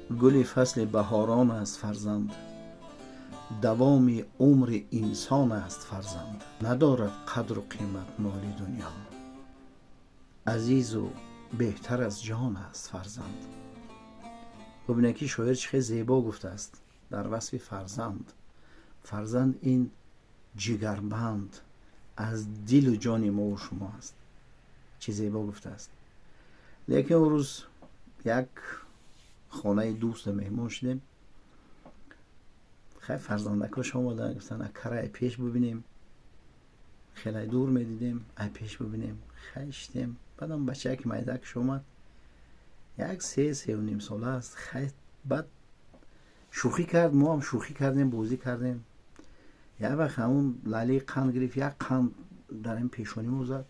Гули фасли баҳорон аст фарзанд, давоми умри инсон аст фарзанд. Надорад қадру қимат моли дунё, азизу беҳтар аз ҷон аст фарзанд. Бубинед, ки шоир чӣ хел зебо гуфтааст дар васфи фарзанд. Фарзанд ин ҷигарбанд аз дилу ҷони мову шумо аст. Чӣ зебо гуфтааст. Лекин он рӯз як хонаи дӯста меҳмон шудем. Хай, фарзандакош омаданд, гуфтанд: «Акара, ай пеш бубинем, хеле дур медидем, ай пеш бубинем». Хай, шитем. Баъдам бачаяки майдакаш омад, як 3, 3.5 сола аст. Хай, баъд шӯхӣ кард, мо ҳам шӯхӣ кардем, бозӣ кардем. Як вақт ҳамун лалии қанд гирифт, як қанд дар ин пешонимо зад.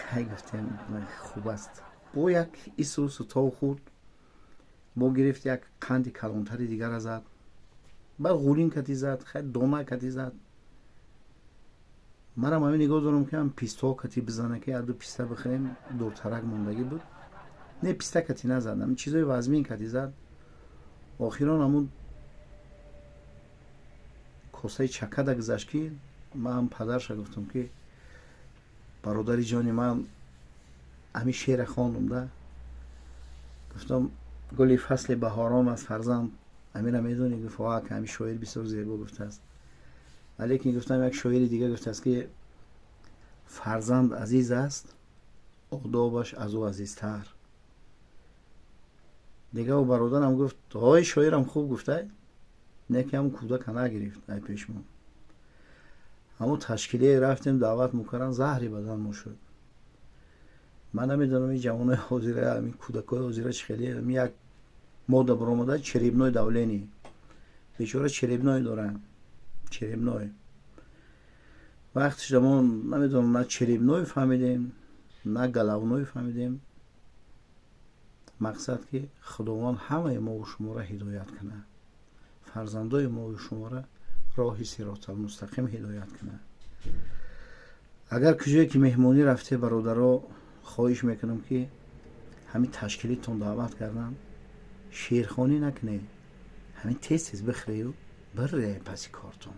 Хай, гуфтем, хуб аст. Бо як ису тов хӯрд, бо гирифт, як қанди калонтари дигара зад, баъд ғулин кати зад, хай, дона кати зад. Манам ҳамин нигоҳ дорам, ки ам пистоҳо кати бизана, ки яду писта бихӯрем, дуртарак мондагӣ буд. Не, писта кати назад, ҳамин чизои вазмин кати зад. Охирон ҳамун косаи чакада гузашт, ки ман падарша гуфтам, ки бародари ҷони ман, ҳамин шеъра хондум да, гуфтам: «Гули фасли баҳорон аст фарзанд». Ҳамира медонӣ? Гуфт: «Ва, ҳамин шоир бисёр зебо гуфтааст». Валекин гуфтам, як шоири дига гуфтааст, ки фарзанд азиз аст, одобаш аз ӯ азизтар. Дига ӯ бародарам гуфт: «Ҳой, шоирам хуб гуфтай». Не, ки ҳамун кӯдака нагирифт ай пешмо. Ҳамун ташкилие рафтем, даъват мукаррам, заҳри бадан мо шуд. Ман намедонам, ин ҷавонои ҳозира, ҳамин кӯдакҳои ҳозира чӣ хеле. Як мода баромада, черепное давление, бечора черепной доранд, черепной. Вақтиш мо намедонам, на черепной фаҳмидем, на головной фаҳмидем. Мақсад, ки Худованд ҳамаи мову шуморо ҳидоят кунад, фарзандои мову шуморо роҳи сироталмустақим ҳидоят кунад. Агар куҷое ки меҳмонӣ рафте, бародаро, хоҳиш мекунам, ки ҳамин ташкилитон даъват кардан, шеърхонӣ накунед, ҳамин тез тез бихӯрею бирре паси кортон.